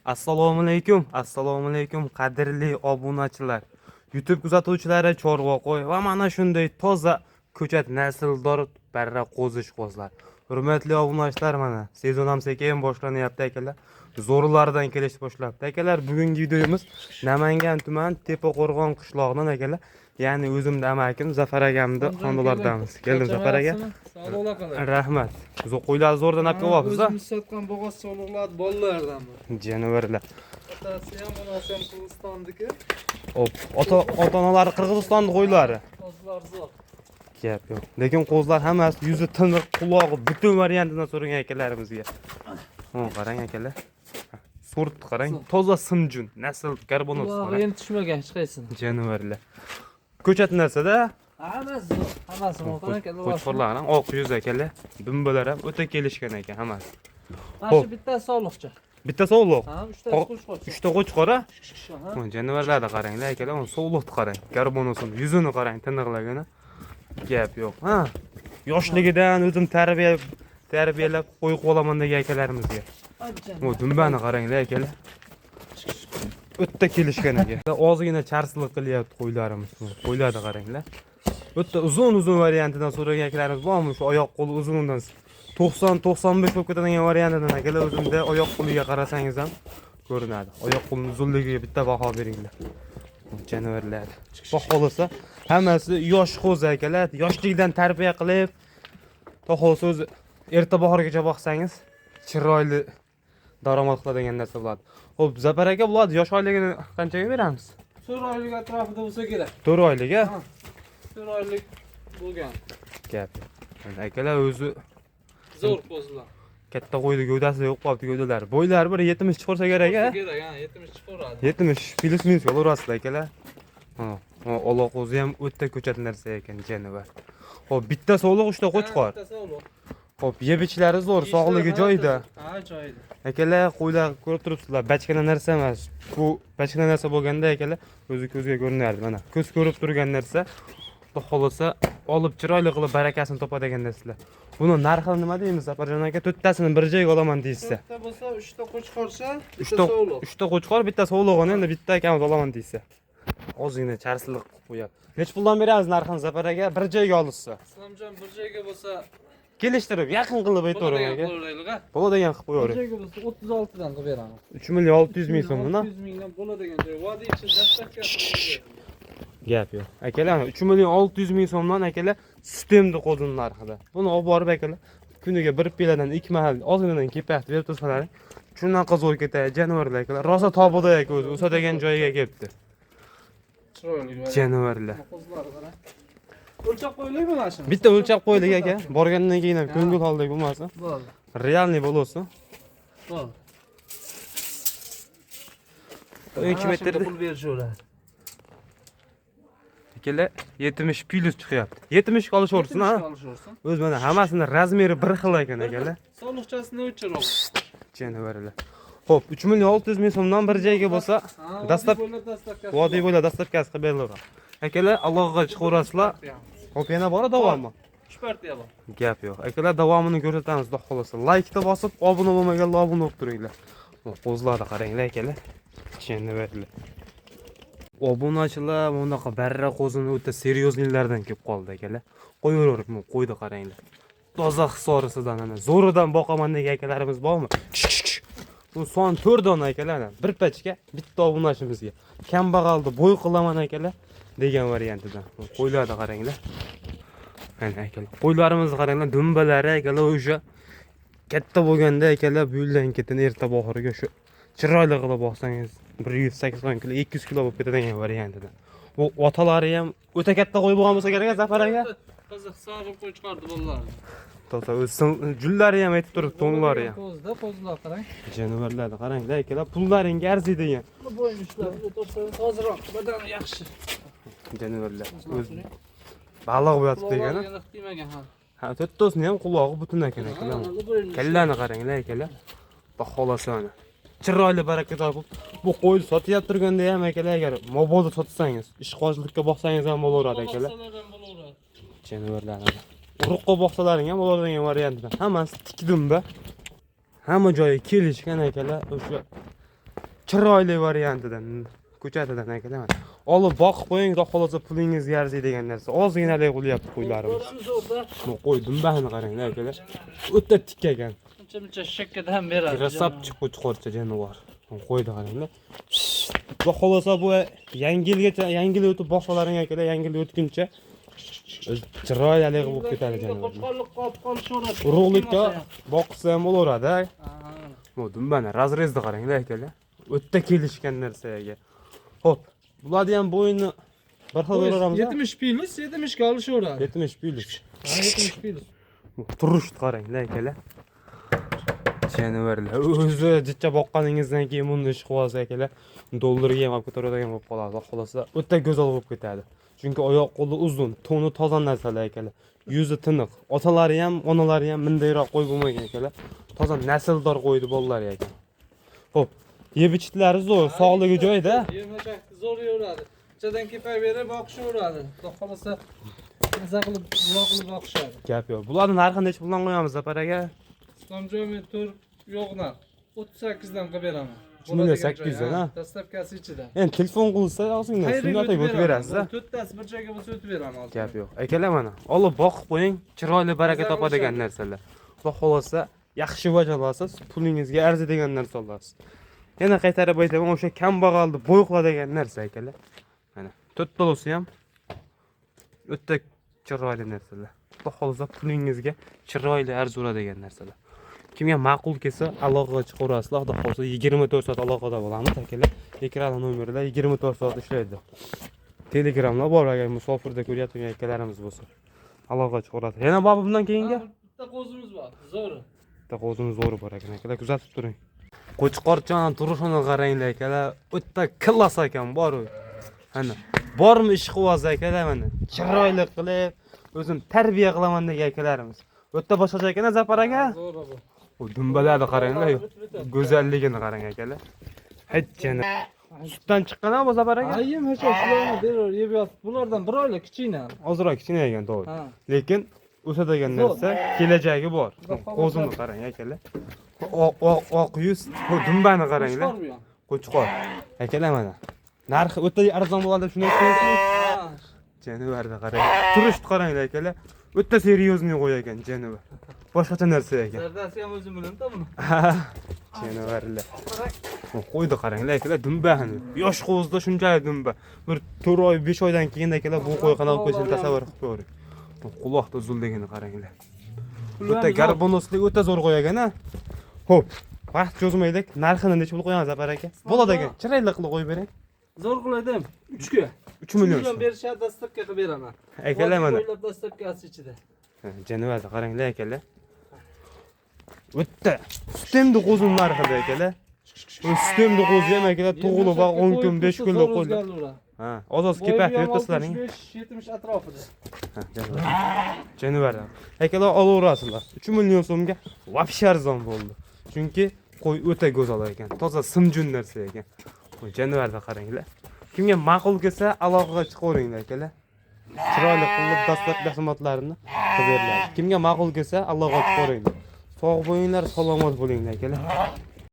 Assalomu alaykum, assalomu alaykum qadrli obunachilar. YouTube kuzatuvchilari, chorva qo'y va mana shunday toza ko'chat nasldor barra qo'zish qo'zlar. Hurmatli obunachilar, mana sezon ham sekin boshlanyapti akalar. Zo'rlaridan kelish boshlabdi akalar. Bugungi videomiz Namangan tuman Tepaqo'rg'on qishlog'idan akalar. Ya'ni o'zimda amakim Zafar akamni xonadonlaridamiz. Keldim, Zafar aka. Sog'liqlar qalay? Rahmat. Qo'ylar zo'rdan olib kelyapsiz-a? O'zimiz sotgan bo'g'oz sog'liqlar bolalardan bu. Jonivorlar. Otasi ham, onasi ham Qirg'izistonniki. Hop, ota onalari Qirg'izistonning qo'ylari. Qo'zilar zo'r. Gap yo'q. Lekin qo'zlar hammasi yuzi tiniq, qulog'i butun variantidan so'ragan akalarimizga. Ha, qarang akalar. Sort qarang, toza simjun, nasl karbonat. Qulog'i ham tushmagan hech qaysini. Jonivorlar. Ko'chat narsada Hammasi zo'r. Hammasi mo'tarak. Qo'chqorlar ham oq yuz akalar, dumbalar ham o'ta kelishgan ekan hammasi. Mana shu bittasi sog'liqcha. Bitta sovliq. Ha, uchtasi qo'chqor. Uchta qo'chqor a? Ha. Jonivorlarni qaranglar akalar, uni sovliqni qarang. Karbonatini yuzini qarang, tiniqligini. Gap yo'q. Ha. Yoshligidan o'zim tarbiyalab qo'yib qolaman degan akalarimizga. Bu dumbani qaranglar akalar. O'ta kelishgan ekan. Ozgina charslik qilyapti qo'ylarimiz. Qo'ylarni qaranglar. O'ta uzun-uzun variantidan so'ragan akalarimiz bormi? Shu oyoq qo'li uzundan 90-95 bo'lib ketadigan variantidan akalar, o'zimda oyoq qo'liga qarasangiz ham ko'rinadi. Oyoq qo'lining uzunligiga bitta baho beringlar. Jonivorlar. Xudo xohlasa hammasi yosh qo'zi akalar. Yoshlikdan tarbiya qilib, xudo xohlasa o'zi erta bahorgacha boqsangiz chiroyli daromad qiladigan narsa bo'ladi. Xo'p, Zafar aka, bo'ladi, yosh oyligini qanchaga beramiz? 4 oylik atrofida bo'lsa kerak. 4 oylik, a? 4 oylik bo'lgan. Gap yo'q. Mana akalar o'zi Zo'r qo'zilar. Katta qo'ydi, gavdasi yo'q qolibdi gavdalari. Bo'ylari bir 70 chiqarsa kerak, a? Kerak, ha, 70 chiqaradi. 70 плюс минус olaverasizlar akalar. Ha, oloq qo'zi ham o'ta ko'chat narsa ekan, jonivor. Xo'p, bitta sovliq, uchta qo'chqor. Bitta sog'liq. Xo'p, yeb ichishlari zo'r, sog'ligi joyida. Ha, joyida. Akalar, qo'ylar ko'rib turibsizlar, bachkana narsa emas. Bu bachkana narsa bo'lganda akalar o'zi ko'zga ko'rinardi mana. Ko'z ko'rib turgan narsa. Xudo xohlasa olib chiroyli qilib barakasini topadigan narsalar. Buni narxini nima deymiz, Zafarjon aka? To'rttasini bir joyga olaman deyishsa. To'rtta bo'lsa, uchta qo'chqorcha, bitta Uchta sog'liq. Uchta qo'chqor, bitta sovlig'ini endi bitta akamiz olaman deysa. Ozgina charslik qilib qo'yadi. Necha puldan beramiz narxini, Zafar aka? Bir joyga olishsa. Islomjon, bir joyga bo'lsa Kelishtirib, yaqin qilib aytavering aka. Bo'ladigan qilaveraylik, ha. Bo'ladigan qilib Bir qo'yavering. joyga bo'lsa 36 dan qilib beraman. 3 million 600 ming so'mdan. 600 mingdan bo'ladigan joy. Vodiy ichi доставка. Gap yo'q. Akalar, 3 million 600 ming so'mdan akalar sutemdi qo'zini narxida. Buni olib borib akalar kuniga bir piladan ikki mahal ozginadan kepatib berib tursalaring, shunaqa zo'r ketadi jonivorlar akalar. Rosa tobida aka o'zi o'sadigan joyiga kelibdi. Chiroyli. Jonivorlar. Qo'zilar qara. O'lchab qo'yaylikmi mana shuni? Bitta o'lchab qo'ydik aka. Borgandan keyin ham ko'ngil holdek bo'lmasin. Bo'ldi. Реальный bo'lsin. Bo'ldi. 2 metrda pul berishaveradi. Akalar 70 плюс chiqyapti. 70 ga olishaversin, ha. Olishaversin. O'zi mana hammasini размер i bir xil ekan akalar. Sog'liqchasini o'chiroq. Jonivorlar. Xo'p, 3 million 600 ming so'mdan bir joyga bo'lsa, Доставка vodiy bo'ylab доставка si qilib berilaveradi. Akalar, aloqaga chiqaverasizlar. Xo'p, yana bor davomi? 3 partiya bor. Gap yo'q. Akalar, davomini ko'rsatamiz, xudo xohlasa. Laykni bosib, obuna bo'lmaganlar obuna bo'lib turinglar. Bu qo'zlarni qaranglar akalar. Jonivorlar. Obunachilar bunaqa barra qo'zini o'ta серьёзный lardan kelib qoldi akalar. Qo'yaverib, qo'ydi qaranglar. Toza hisorisidan ana zo'ridan boqaman degan akalarimiz bormi? Bu son 4 dona akalar, ana bir pachka bitta obunachimizga. Kambag'alni bo'y qilaman akalar degan variantidan. Bu qo'ylarni qaranglar. Ana akalar. Qo'ylarimizni qaranglar, dumbalari akalar o'sha katta bo'lganda akalar bu yildan ketin erta bahorga shu chiroyli qilib boqsangiz 180 kilo, 200 kilo bo'lib ketadigan variantidan. Bu otalari ham o'ta katta qo'y bo'lgan bo'lsa kerak, Zafar aka. Qiziq sog'ib qo'y chiqardi bolalarni. Toza o'zi jullari ham aytib turibdi, to'nlari ham. Qo'zda, qo'zilar qarang. Jonivorlarni qaranglar akalar, pullaringga arziydigan Bu bo'yin ishlari o'tirsa hozirroq badani yaxshi. jonivorlar. O'zi baliq bo'yatib degan. Quloqlariga iliq tegmagan hali. Ha, to'rttasini ham qulog'i butun ekan akalar. Ha, bo'yin Kallani qaranglar akalar. Xudo xohlasa ana. Chiroyli baraka topib, bu qo'yni sotyapti turganda ham akalar, agar mabodo sotsangiz, ishqibozlikka boqsangiz ham bo'laveradi akalar. Boqsalar ham bo'laveradi. Jonivorlarni. Urug'qa boqsalaring ham bo'ladigan variantidan. Hammasi tik dumba. Hamma joyi kelishgan akalar, o'sha Chiroyli variantidan, ko'chatidan akalar mana. Olib boqib qo'ying, xudo xohlasa pulingizga arziydigan narsa. Ozginalik bo'lyapti qo'ylarimiz. Ko'ramiz zo'rda. Bu qo'y dumbasini qaranglar akalar. O'ta tik ekan. Uncha muncha shakkadan beradi. Красавчик qo'chqorcha jonivor. Qo'yni qaranglar. Xudo xohlasa bu yangi yilgacha, yangi yil o'tib boshqalaring akalar, yangi yil o'tguncha chiroyli bo'lib ketadi jonivor. Qo'chqorlikqa olib qolishaveradi. Urug'likka boqsa ham bo'laveradi. Bu dumbani разрез ni qaranglar akalar. O'ta kelishgan narsaga. Xo'p, bularni ham bo'yini bir xil beraveramiz. 70 plus 70 ga olishaveradi. 70 plus. Ha, 70 plus. Turishni qaranglar akalar. Jonivorlar o'zi jicha boqqaningizdan keyin buni ish qilib akalar, dollarga ham olib ko'taradigan bo'lib qoladi. Xudo xohlasa o'ta go'zal bo'lib ketadi. Chunki oyoq qo'li uzun, to'ni toza narsalar akalar. Yuzi tiniq. Otalari ham, onalari ham bundayroq qo'y bo'lmagan akalar. Toza nasldor qo'ydi bolalari ekan. Xo'p, yeb ichishlari zo'r, sog'ligi joyida. Yemashakni zo'r yeyveradi. Ichadan kepay berib boqishaveradi. Xudo xohlasa maza qilib, buloq qilib boqishadi. Gap yo'q. Bularni narxini necha puldan qo'yamiz, Zafar aka? Islomjon, men to'rt yo'q narx. 38 dan qilib beraman. 3 million 800 dan, ha? Доставка si ichida. Endi telefon qilsa ozgina Qayerga sunnatga o'tib berasiz, a? To'rttasi bir joyga bo'lsa o'tib beraman hozir. Gap yo'q. Akalar mana, olib boqib qo'ying, chiroyli baraka Maza topadigan qilishadi. Narsalar. Xudo xohlasa yaxshi vaj olasiz, pulingizga arziydigan narsa olasiz. Yana qaytarib aytaman, o'sha kambag'alni bo'y qiladigan narsa akalar. Mana, to'rttalosi ham o'ta chiroyli narsalar. Xudo xohlasa pulingizga chiroyli arziydigan narsalar. Kimga ma'qul kelsa aloqaga chiqaverasizlar. Xudo xohlasa 24 soat aloqada bo'lamiz akalar. Ekran nomerlar 24 soat ishlaydi. Telegramlar bor, agar musofirda ko'rayotgan akalarimiz bo'lsa. Aloqaga chiqaverasiz. Yana bor bundan keyingi? Ha, bitta qo'zimiz bor. Zo'ri. Bitta qo'zimiz zo'ri bor ekan akalar, kuzatib turing. Qo'chqorchani turishini qaranglar akalar, o'ta класс ekan bor u. Ana, bormi ishqiboz akalar mana. Chiroyli qilib, o'zim tarbiya qilaman degan akalarimiz. O'ta boshqacha ekan Zafar aka. Zo'ri bu. Bu dumbalarni qaranglar, go'zalligini qarang akalar. Hech jana. Sutdan chiqqan bu Zafar aka? Ha, yem hech shularni berib yeb yotib. Bulardan bir oylik kichkina. Ozroq kichkina ekan, to'g'ri. Ha. Lekin o'sadigan Zo'r. Narsa kelajagi bor. Qo'zini qarang akalar. Oq oq oq yuz, bu dumbani qaranglar. Qo'chqor bu ham. Qo'chqor. Akalar mana. Narxi o'ta arzon bo'ladi deb shuni aytyapsizmi? Ha. Jonivorni qarang. Turishni qaranglar akalar. O'ta серьезный qo'y ekan jonivor. Boshqacha narsa ekan. Zardasi ham o'zim bilan-da buni. Jonivorlar. Qo'yni qaranglar akalar, dumbani. Yosh qo'zda shunchalik dumba. Bir 4 oy, 5 oydan keyin akalar bu qo'y qanaqa qo'yishini tasavvur qilib ko'ring. Bu quloqda uzunligini qaranglar. O'ta горбонос lik o'ta zo'r qo'y ekan, ha. Xo'p, vaqt cho'zmaylik. Narxini necha pul qo'yamiz, Zafar aka? Bo'ladi aka, chiroyli qilib qo'yib bering. Zo'r qiladim. 3 ga. 3 million. Million berishadi, доставка qilib beraman. Akalar mana. Qo'ylab доставка si ichida. Jonivorni qaranglar akalar. O'ta sutemdi qo'zini narxida akalar. Bu sutemdi qo'zi ham akalar tug'ilib 10 kun, 5 kunda qo'ydi. Ha, oz-oz kepak bertasizlaring. 65 70 atrofida. Ha, jonivor. Jonivor. Akalar olaverasizlar. 3 million so'mga вообще arzon bo'ldi. Chunki qo'y o'ta go'zal ekan. Toza simjun narsa ekan. Bu jonivorni qaranglar. Kimga ma'qul kelsa aloqaga chiqaveringlar akalar. Chiroyli qilib dastlabki xizmatlarini qilib beriladi. Kimga ma'qul kelsa aloqaga chiqaveringlar. Sog' bo'linglar, salomat bo'linglar akalar.